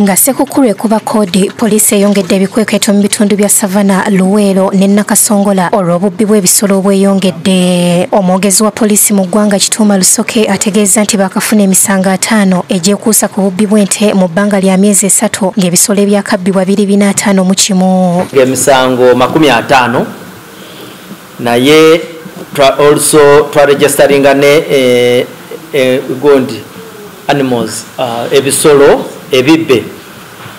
Nga Ssekukkulu ekuba kkoodi, poliisi eyongedde ebikwekweto mu bitundu bya Savannah, Luweero ne Nakasongola olw'obubbi bw'ebisolo obweyongedde. Omwogezi wa poliisi mu ggwanga Kituuma Lusoke ategeeza nti baakafuna emisango 5 egyekuusa ku bubbi bw'ente mu bbanga lya myezi 3 ng'ebisolo ebyakabbibwa biri 451. Emisango 50 naye also twaregisteringa ne gondi animals ebisolo ebibbe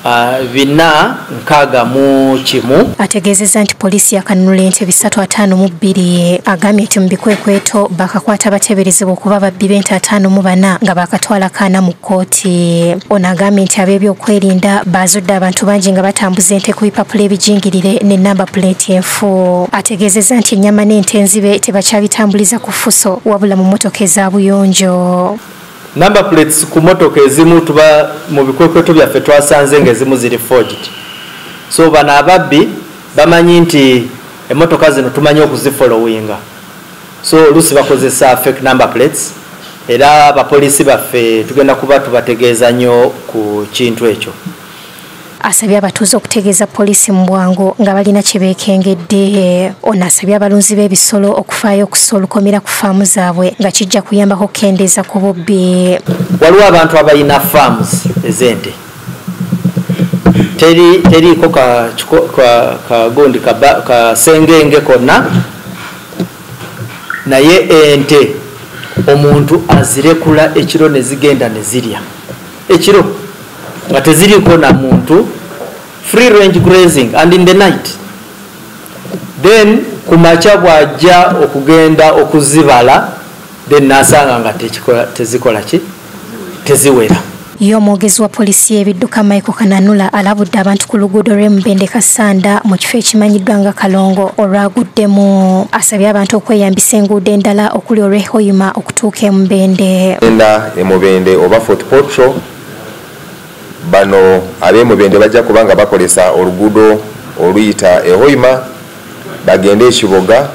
461. Ategeezezza nti poliisi yakanunula ente 352. Agambye nti mu bikwekweto bakakwata bateeberezebwa okuba babbi b'ente 54 nga bakatwala kaana mu kkooti. Ono agambye nti ab'ebyokwerinda baazudde abantu bangi nga batambuza ente ku bipapula ebijingirire ne namba puleeti enfu. Ategeezezza nti ennyama n'ente enzibe tebakyabitambuliza ku fuso wabula mu mmotoka eza buyonjo. Number plates ku motoka ezimu tuba mu bikwekweto byaffe twasanze ng'ezimu ziri forged. So bano ababbi bamanyi nti emmotoka zino tumanyi okuzifollowinga. So oluusi bakozesa fake number plates, era abapoliisi baffe tugenda kuba tubategeeza nnyo ku kintu ekyo. Asabye abatuuze okutegeeza poliisi mu bwangu nga balina kye beekengedde. Ono asabye abalunzi b'ebisolo okufaayo okussa olukomera ku faamu zaabwe nga kijja kuyambako okukendeeza ku bubbi. Waliwo abantu abalina farms ez'ente, teriiko kagundi kasengenge konna, naye ente omuntu azirekula ekiro ne zigenda ne zirya ekiro nga teziriko na muntu, free range grazing and in the night. Then kumakya bw'ajja okugenda okuzibala, then nasanga nga tezikola ki, teziwera. Ye omwogezi wa poliisi y'ebidduka Michael Kananula alabudde abantu ku luguudo lw'e Mubende Kassanda mu kifo ekimanyiddwa nga Kalongo olwaguddemu. Asabye abantu okweyambisa enguudo endala okuli olw'e Hoima okutuuka e Mubende. Enda e Mubende oba Fort Portal, bano ab'e Mubende bajja kubanga bakolesa oluguudo oluyita e Hoima bagende e Kiboga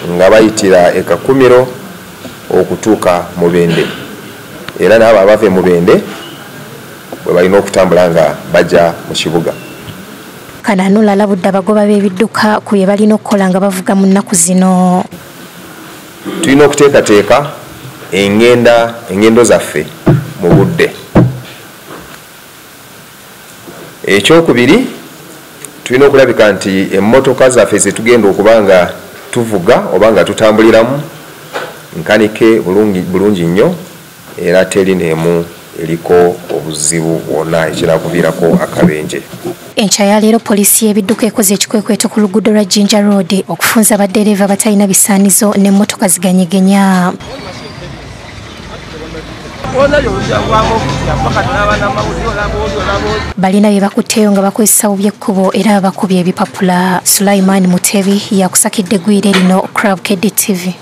nga bayitira e Kakumiro okutuuka Mubende, era n'abo abava e Mubende bwe balina okutambula nga bajja mu kibuga. Kananula alabudde abagoba b'ebidduka ku bye balina okukola nga bavuga mu nnaku zino. Tulina okuteekateeka engendo zaffe mu budde. Ekyokubiri, tulina okulabika nti emmotoka zaffe zetugenda okuba nga tuvuga oba nga tutambuliramu nkanike bulungi nnyo, era teri n'emu eriko obuzibu bwonna ekirakuviirako akabenje. Enkya ya leero poliisi y'ebidduka ekoze ekikwekweto ku luguudo lwa Jinja Road okufunza baddereeva abatalina bisaanizo n'emmotoka ziganyegenya. Balina bye bakutteyo nga bakozesa bubi ekkubo era bakubye ebipapula. Sulaiman Mutebi yakusakidde eggwire lino, Crab KD TV.